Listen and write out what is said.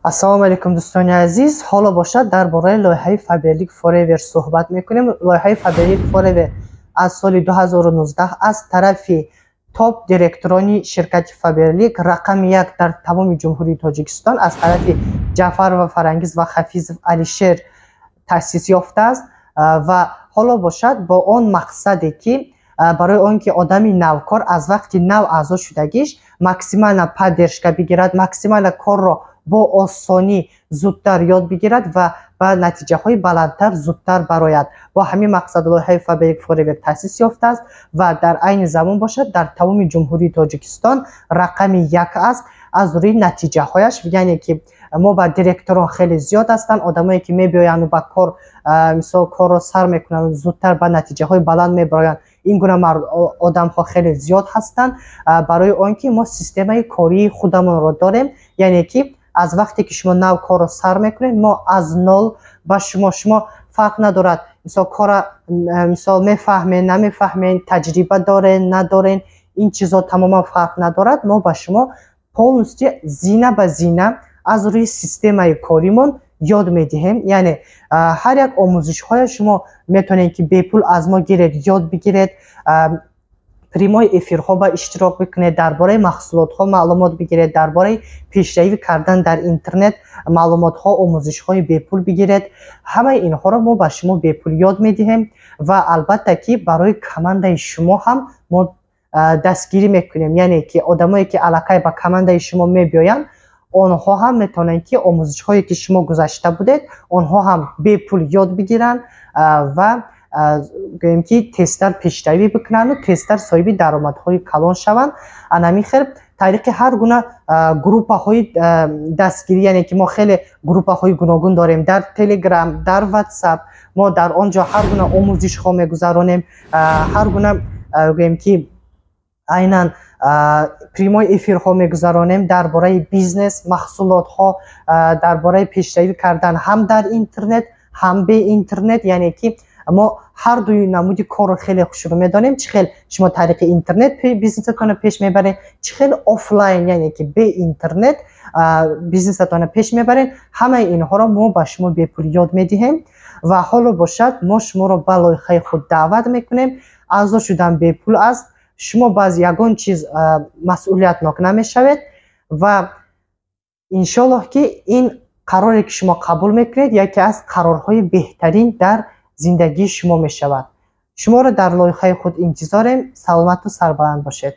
Ассалому алайкум, дӯстони азиз. Ҳоло бошад, дар бораи лоиҳаи Faberlic Forever суҳбат мекунем. Лоиҳаи Faberlic Forever аз соли 2019 аз тарафи топ директорони ширкати Faberlic, рақами як дар тамоми Ҷумҳурии Тоҷикистон, аз тарафи Ҷаъфарова Фарангиз ва Хафизов Алишер таъсис ёфтааст ва ҳоло бошад, бо он мақсаде ки барои он ки одами навкор аз вақти нав аъзо шудагиш максимально поддержка бигирад, максимально корро бо осонӣ зудтар ёд бигирад ва ба натиҷаҳои баландтар зудтар барояд, бо ҳамин мақсад лоиҳаи Faberlic Forever таъсис ёфтааст ва дар айни замон бошад, дар тамоми Ҷумҳурии Тоҷикистон рақами як аст аз рӯи натиҷаҳояш. Яъне ки мо ба директорон хеле зиёд ҳастанд, одамое ки мебиёянду ба кор, мисол, корро сар мекунанд, зудтар ба натиҷаҳои баланд мебароянд. Ин гуна одамҳо хеле зиёд ҳастанд, барои он ки мо системаи кории худамонро дорем. Яъне ки аз вақте ки шумо нав корро сар мекунед, мо аз нол ба шумо, фарқ надорад, мисол, кора, мисол, мефаҳмед, намефаҳмед, таҷриба доред, надоред, ин чизо тамоман фарқ надорад. Мо ба шумо полностью зина ба зина аз рӯи системаи коримон ёд медиҳем. Яъне ҳар як омӯзишҳоя шумо метавонед ки бепул аз мо гиред, ёд бигиред, прямой эфирҳо ба иштирок бикунед, дар бораи маҳсулотҳо маълумот бигиред, дар бораи пешравӣ кардан дар интернет маълумотҳо, омӯзишҳои бепул бигиред. Ҳамаи инҳоро мо ба шумо бепул ёд медиҳем ва албатта ки барои командаи шумо ҳам мо дастгирӣ мекунем. Яъне ки одамое ки аллакай ба командаи шумо мебиёянд, онҳо ҳам метавонанд ки омӯзишҳое ки шумо гузашта будед, онҳо ҳам бепул ёд бигиранд ва гӯем ки тезтар пешравӣ бикунанду тезтар соҳиби даромадҳои калон шаванд. Анамин хел тариқи ҳар гуна группаҳои дастгирӣ, яъне ки мо хеле группаҳои гуногун дорем дар Телеграм, дар Ватсап. Мо дар он ҷо ҳар гуна омӯзишҳо мегузаронем, ҳар гуна, гӯем ки, айнан прямой эфирҳо мегузаронем дар бораи бизнес, маҳсулотҳо, дар бораи пешравӣ кардан ҳам дар интернет, ҳам бе интернет. Яъне ки мо ҳар дуи намуди корро хеле хушрӯ медонем: чӣ хел шумо тариқи интернет бизнесатонро пеш мебаред, чӣ хел офлайн, яъне ки бе интернет бизнесатонро пеш мебаред. Ҳамаи инҳоро мо ба шумо бепул ёд медиҳем. Ва ҳоло бошад, мо шуморо ба лоиҳаи худ даъват мекунем. Аъзо шудан бепул аст, шумо баъз ягон чиз масъулиятнок намешавед ва иншоллоҳ ки ин қароре ки шумо қабул мекунед, яке аз қарорҳои беҳтарин дар зиндагии шумо мешавад. Шуморо дар лоиҳаи худ интизорем. Саломату сарбаланд бошед.